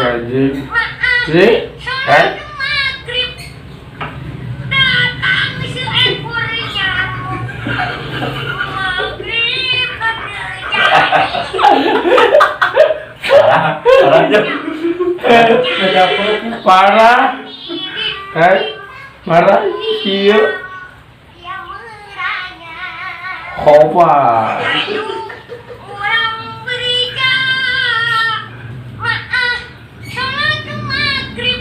Anjing. Si? Eh? Maghrib datang seekor nyamuk. Maghrib terjadi. Parah, parahnya. Parah. Eh? Marah iya. Yang meranya. Kopa. Ayo orang berica. Maaf, sholat maghrib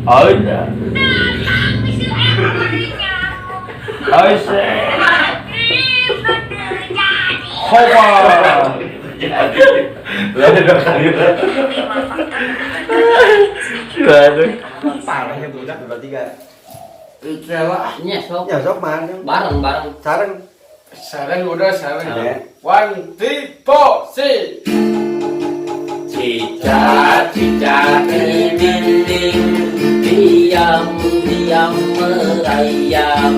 Oh iya. datang seekor nyamuk. Oh iya. Maghrib terjadi. Kopa. Lah ada dua kali. Aduh. Parah itu udah dua tiga. Iyalah. Nya sok. Ya sok mana? Bareng bareng. Sareng. Sareng udah sareng. Ya. One, two, four, six. Cicak-cicak di dinding, diam-diam merayap.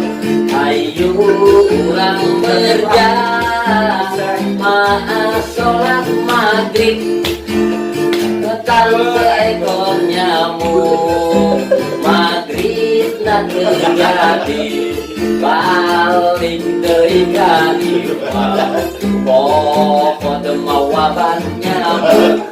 Ayo urang berjalan, maaf sholat maghrib. Datang seekor nyamuk, maghrib nak terjadi. Balik deui ka imah, pokok mawa ban nyamuk.